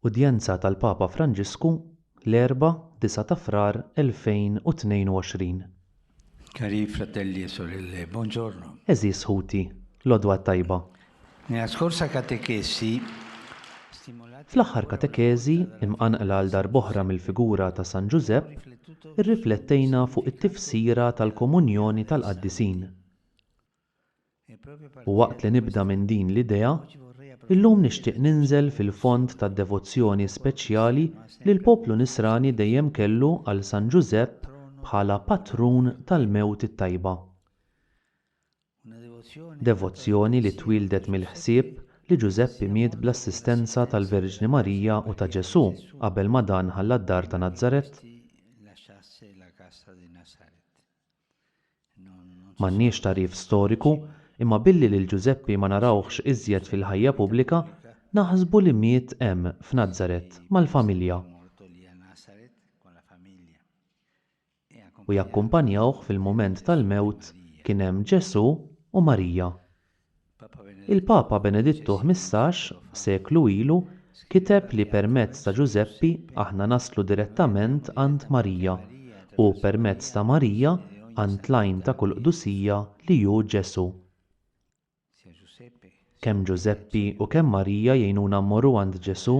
Udjenza tal-Papa Franġisku, l-Erbgħa, 9 ta' Frar 2022. Cari fratelli e sorelle, buongiorno. Għeżież ħuti, l-għodwa t-tajba. Nella scorsa catechesi, stimolati Fl-aħħar katekeżi, imqanqla għal darb'oħra mill-figura ta' San Ġużepp, irriflettejna fuq it-tifsira tal-komunjoni tal-qaddisin. U waqt li nibda minn din l-idea, illum nixtieq ninżel fil-fond tad-devozzjoni speċjali li l-poplu Nisrani dejjem kellu għal San Ġużepp bħala patrun tal-mewt it-tajba. Devozzjoni li twieldet mill-ħsieb li Ġużeppi miet bl-assistenza tal-Verġni Marija u ta' Ġesù qabel ma dan ħalla d-dar ta' Nazaret. M'għandniex tagħrif storiku, imma billi lil Ġużeppi ma narawhx iżjed fil-ħajja pubblika, naħsbu li miet hemm f'Nazaret mal-familja. U jakkumpanjawh fil-mument tal-mewt kien hemm Ġesù u Marija. Il-Papa Benedittu Ħmistax, seklu ilu, kiteb li permezz ta' Ġużeppi aħna naslu direttament għand Marija u permezz ta' Marija għand l-għajn ta' kull qdusija li hu Ġesù. Kemm Ġużeppi u kemm Marija jgħinuna mmorru għand Ġesù.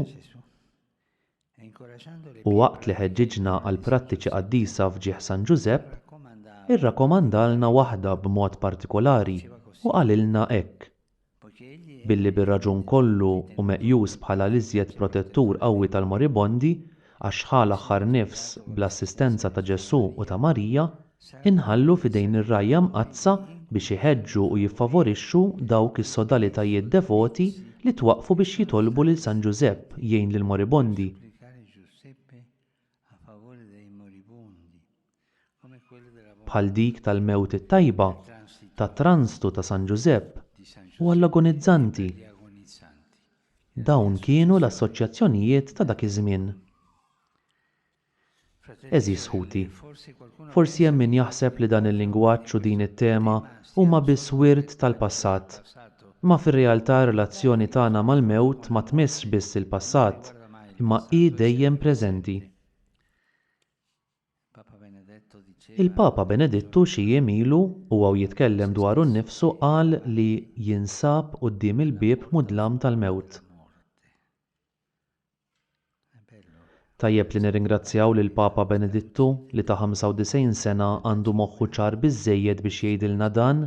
U waqt li ħeġġiġna għal prattiċi qaddisa f'ġieħ San Ġużepp, irrakomandalna waħda b'mod partikolari u qalilna hekk, Billi bir-raġun kollu hu meqjus bħala l-iżjed protettur qawwi tal-moribondi, għax ħa l-aħħar nifs bl-assistenza ta' Ġesù u ta' Marija, Inħallu f'idejn ir-Rgħajja Mqaddsa biex iħeġġu u jiffavorixxu dawk is-sodalitajiet devoti li twaqqfu biex jitolbu lil San Ġużepp jgħin lill-moribondi, bħal dik tal-mewt it-tajba, tat-transtu ta' San Ġużepp u għall-agonizzanti. Dawn kienu l-assoċjazzjonijiet ta' dak iż-żmien. Għeżież ħuti, forsi hemm min jaħseb li dan il-lingwaġġ u din it-tema huma biss wirt tal-passat. Imma fir-realtà r-relazzjoni tagħna mal-mewt ma tmissx biss il-passat, imma hi dejjem preżenti. Il-Papa Benedittu xi jiem ilu, huwa u jitkellem dwaru nnifsu qal li jinsab quddiem il-bieb mudlam tal-mewt. Tajjeb li nirringrazzjaw lill-Papa Benedittu li ta' 95 sena għandu moħħu ċar biżżejjed biex jgħidilna dan,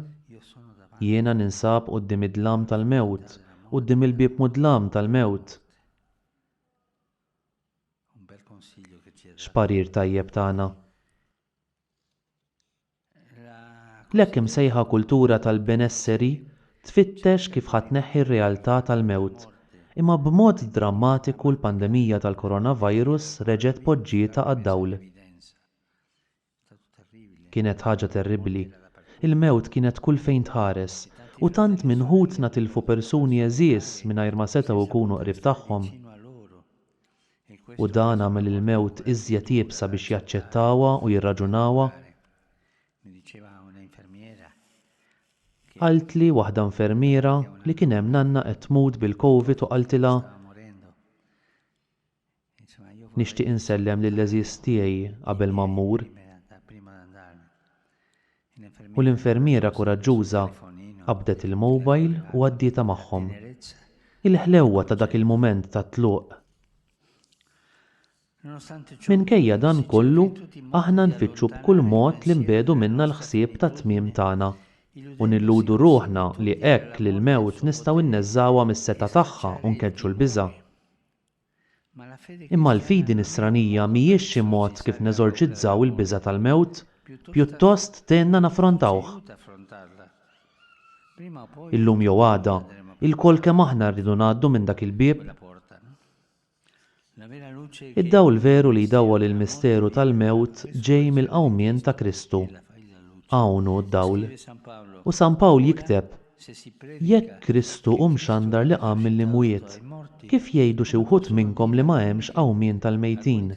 Jiena ninsab quddiem id-dlam tal-mewt, quddiem il-bieb mudlam tal-mewt. X'parir tajjeb tana! L-hekk imsejħa kultura tal-benesseri tfittex kif ħa tneħħi r-realtà tal-mewt, imma b'mod drammatiku l-pandemija tal-coronavirus reġgħet poġġietha għad-dawl. Kienet ħaġa terribbli. Il-mewt kienet kull fejn tħares, u tant minn ħutna tilfu persuni għeżież mingħajr ma setgħu jkunu qrib tagħhom. U dan għamel il-mewt iżjed iebsa biex jaċċettawha u jirraġunawha. Qaltli waħda infermiera li kien hemm nanna qed tmut bil-Covid u qaltilha, Nixtieq insellem lill-għeżież tiegħi qabel ma mmur. U l-infermiera kuraġġuża qabdet il-mobile u għaddietha magħhom. Il-ħlewwa ta' dak il-mument tat-tluq. Minkejja dan kollu, aħna nfittxu b'kull mod li nbiegħdu minna l-ħsieb tat-tmiem tagħna u nilludu ruħna li hekk lill-mewt nistgħu nneżżgħuha mis-setgħa tagħha u nkeċċu l-biża'. Imma l-fidi Nisranija mhijiex xi mod kif neżorċizzaw il-biża' tal-mewt, pjuttost tgħinna naffrontawh. Illum jew għada, ilkoll kemm aħna rridu ngħaddu minn dak il-bieb. Id-dawl veru li jdawwal il-misteru tal-mewt ġej mill-qawmien ta' Kristu. Hawn hu d-dawl. U San Pawl jikteb, Jekk Kristu hu mxandar li qam mill-imwiet, kif jgħidu xi wħud minnkom li ma hemmx qawmien tal-mejtin?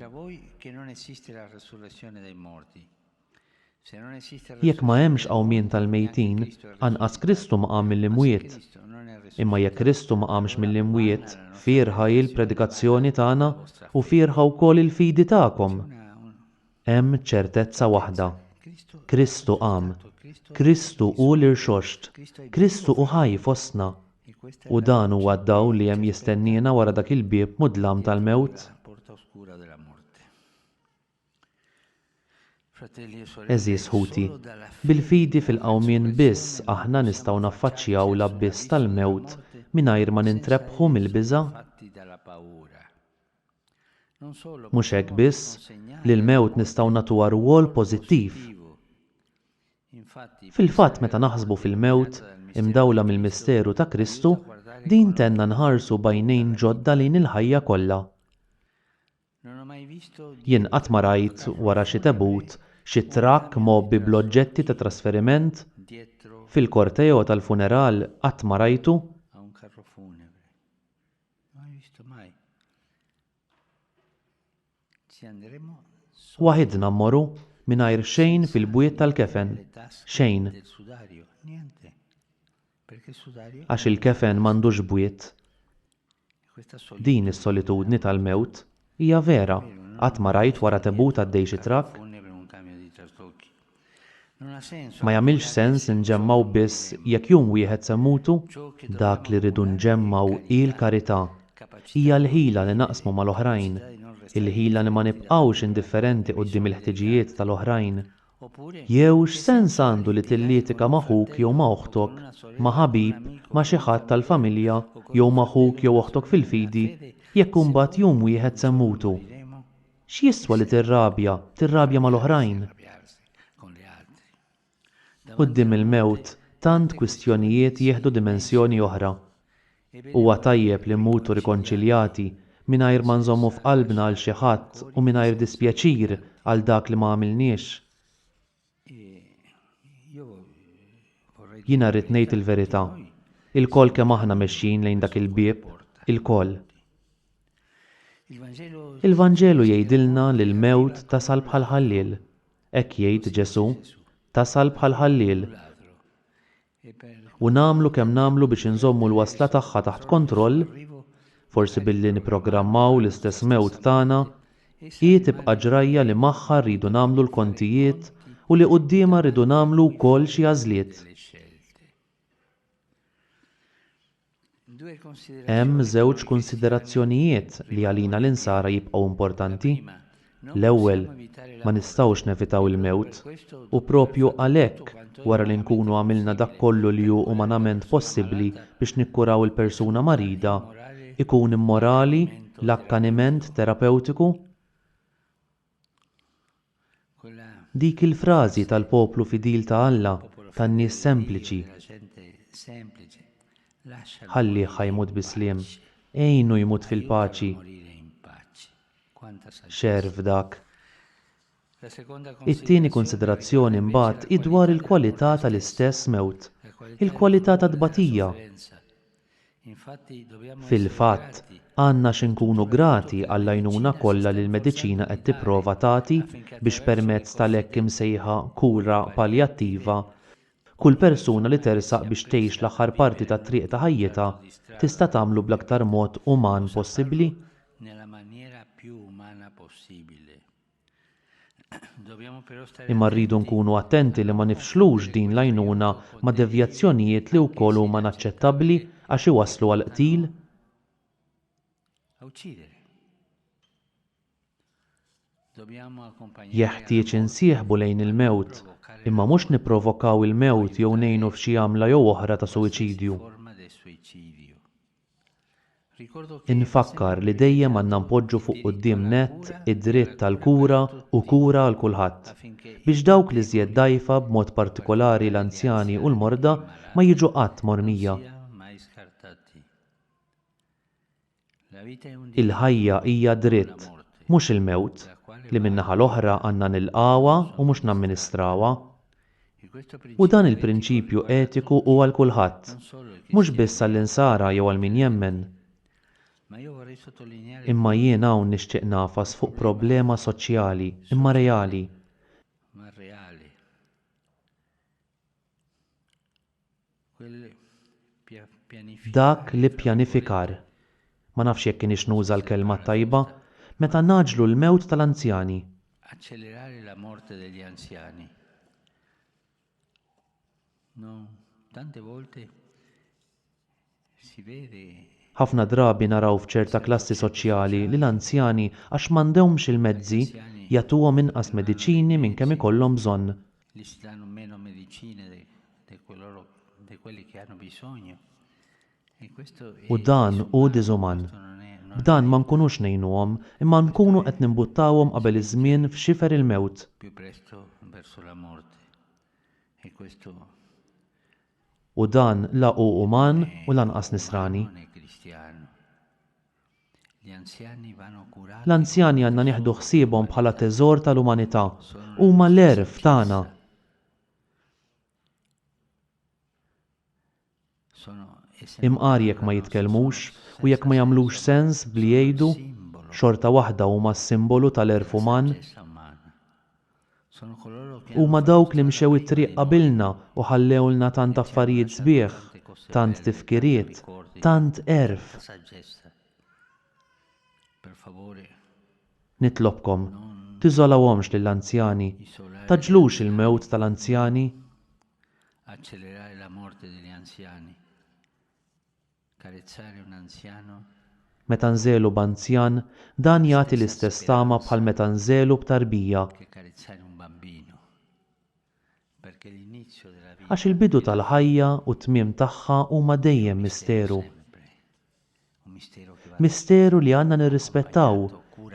Jekk ma hemmx qawmien tal-mejtin, anqas Kristu ma qam mill-imwiet. Imma jekk Kristu ma qamx mill-imwiet, fierħa hi l-predikazzjoni tagħna u fierħa wkoll il-fidi tagħkom. Hemm ċertezza waħda, Kristu qam. Kristu hu l-Irxoxt. Kristu hu ħaj fostna. U dan huwa d-dawl li hemm jistenniena wara dak il-bieb mudlam tal-mewt. Għeżież ħuti, bil-fidi fil-qawmien biss aħna nistgħu naffaċċjaw l-abbiss tal-mewt mingħajr ma nintrebħu mill-biża'. Mhux hekk biss, lill-mewt nistgħu nagħtuha rwol pożittiv. Fil-fatt meta naħsbu fil-mewt, imdawla mill-misteru ta' Kristu, din tgħinna nħarsu b'għajnejn ġodda lejn il-ħajja kollha. Jien qatt ma rajt wara xi tebut xi trakk mgħobbi bl-oġġetti ta' trasferiment. Fil-korteo tal-funeral qatt ma rajtu. Waħidna mmorru, mingħajr xejn fil-bwiet tal-kefen. Xejn. Għax il-kefen m'għandux bwiet. Din is-solitudni tal-mewt hija vera, qatt ma rajt wara tebut għaddej xi trakk. Ma jagħmilx sens inġemmgħu biss jekk jum wieħed se mmutu. Dak li rridu nġemmgħu hi l-karità. Hija l-ħila li naqsmu mal-oħrajn, il-ħila li ma nibqgħux indifferenti quddiem il-ħtiġijiet tal-oħrajn. Jew x'sens għandu li tillitika ma' ħuk jew ma' oħtok, ma' ħabib, ma' xi ħadd tal-familja jew ma' ħuk jew oħtok fil-fidi, jekk imbagħad jum wieħed se mmutu? X'jiswa li tirrabja, tirrabja mal-oħrajn? Quddiem il-mewt, tant kwistjonijiet jieħdu dimensjoni oħra. Huwa tajjeb li mmutu rikonċiljati, mingħajr ma nżommu f'qalbna għal xi ħadd u mingħajr dispjaċir għal dak li ma għamilniex. Jiena rrid ngħid il-verità. Ilkoll kemm aħna mexjin lejn dak il-bieb, ilkoll. Il-Vanġelu jgħidilna li l-mewt tasal bħal ħalliel. Hekk jgħid Ġesù, tasal bħal ħalliel. U nagħmlu kemm nagħmlu biex inżommu l-wasla tagħha taħt kontroll, forsi billi nipprogrammaw l-istess mewt tagħna, hi tibqa' ġrajja li magħha rridu nagħmlu l-kontijiet u li quddiemha rridu nagħmlu wkoll xi għażliet. Hemm żewġ kunsiderazzjonijiet li għalina l-Insara jibqgħu importanti. L-ewwel, ma nistgħux nevitaw il-mewt, u proprju għalhekk, wara li nkunu għamilna dak kollu li hu umanament possibbli biex nikkuraw il-persuna marida, ikun immorali l-akkaniment terapewtiku. Dik il-frażi tal-poplu fidil ta' Alla, tan-nies sempliċi, Ħallih ħa jmut bis-sliem, għinu jmut fil-paċi. X'għerf dak! It-tieni kunsiderazzjoni mbagħad hi dwar il-kwalità tal-istess mewt, il-kwalità tat-tbatija. Fil-fatt, għandna xi nkunu grati għall-għajnuna kollha li l-mediċina qed tipprova tagħti biex permezz tal-hekk imsejħa kura palljattiva, kull persuna li tersaq biex tgħix l-aħħar parti tat-triq ta' ħajjitha tista' tagħmlu bl-aktar mod uman possibbli. Imma rridu nkunu attenti li ma nifxlux din l-għajnuna ma' devjazzjonijiet li wkoll huma inaċċettabbli għax iwasslu għall-qtil. Jeħtieġ insieħbu lejn il-mewt, imma mhux nipprovokaw il-mewt jew ngħinu f'xi għamla jew oħra ta' suwiċidju. Infakkar li dejjem għandna npoġġu fuq quddiem nett id-dritt għall-kura u kura għal kulħadd, biex dawk l-iżjed dgħajfa b'mod partikolari l-anzjani u l-morda ma jiġu qatt mormija. Il-ħajja hija dritt, mhux il-mewt, li min-naħa l-oħra għandna nilqgħuha u mhux namministrawha. U dan il-prinċipju etiku hu għal kulħadd, mhux biss għall-Insara jew għal min jemmen. Imma jien hawn nixtieq nagħfas fuq problema soċjali, imma reali. Dak l-ippjanifikar. Ma nafx jekk iniex nuża l-kelma t-tajba, meta ngħaġġlu l-mewt tal-anzjani. Accelerare la morte degli anziani. No, tante volte si vede Ħafna drabi naraw f'ċerta klassi soċjali li l-anzjani għax m'għandhomx il-mezzi, jagħtuhom inqas mediċini minn kemm ikollhom bżonn. Gli si danno meno medicine de, de, coloro, de quelli che hanno bisogno. E questo U dan hu diżuman. B'dan ma nkunux ngħinuhom, imma nkunu qed nimbuttawhom qabel iż-żmien f'xifer il-mewt. Più presto verso la morte. E questo U dan la hu uman u lanqas nisrani. L-anzjani għandna nieħdu ħsiebhom bħala teżor tal-umanità. Huma l-għerf tagħna. Imqar jekk ma jitkellmux u jekk ma jagħmlux sens b'li jgħidu, xorta waħda huma s-simbolu tal-għerf uman. Huma dawk li mxew it-triq qabilna u ħallewlna tant affarijiet sbieħ, tant tifkiriet, tant għerf. Nitlobkom, tiżolawhomx lill-anzjani, tgħaġġlux il-mewt tal-anzjani. Meta nżegħlu b'anzjan, dan jagħti l-istess tama bħal meta nżegħlu b'tarbija. Għax il-bidu tal-ħajja u t-tmiem tagħha huma dejjem misteru. Misteru li għandna nirrispettaw,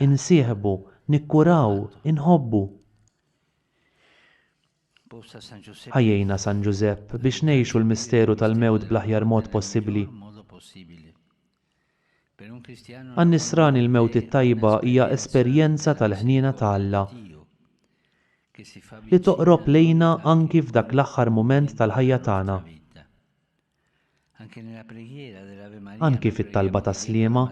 insieħbu, nikkuraw, inħobbu. Ħa jgħinna San Ġużepp biex ngħixu l-misteru tal-mewt bl-aħjar mod possibbli. Għan-Nisrani l-mewt it-tajba hija esperjenza tal-ħniena ta' Alla li toqrob lejna anki f'dak l-aħħar mument tal-ħajja tagħna. Anki fit-talba tas-Sliema,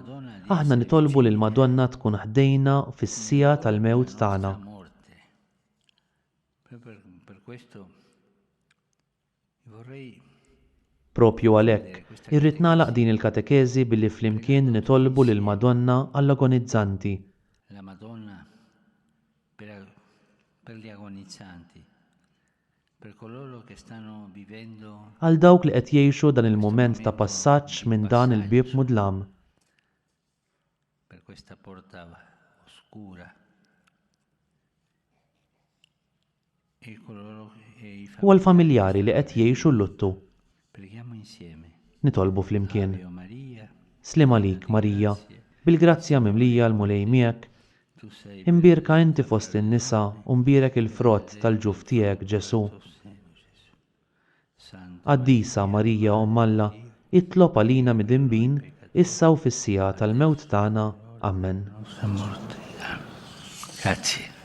aħna nitolbu lill-Madonna tkun ħdejna fis-siegħa tal-mewt tagħna. Proprju għalhekk, irrid nagħlaq din il-katekeżi billi flimkien nitolbu lill-Madonna għall-agonizzanti. Għal dawk li qed jgħixu dan il-mument ta' passaġġ minn dan il-bieb mudlam. Per questa porta oscura. E coloro e i U għall-familjari li qed jgħixu l-luttu. Preghiamo insieme. Nitolbu flimkien. Ave o Maria, Sliem għalik, Marija, bil-grazzja mimlija l-Mulej miegħek, tu sei imbierka inti fost in-nisa u mbierek il-frott tal-ġuf tiegħek, Ġesù. Qaddisa Marija Omm Alla, itlob għalina midinbin, issa u fis-siegħa tal-mewt tagħna. Ammen. Grazie.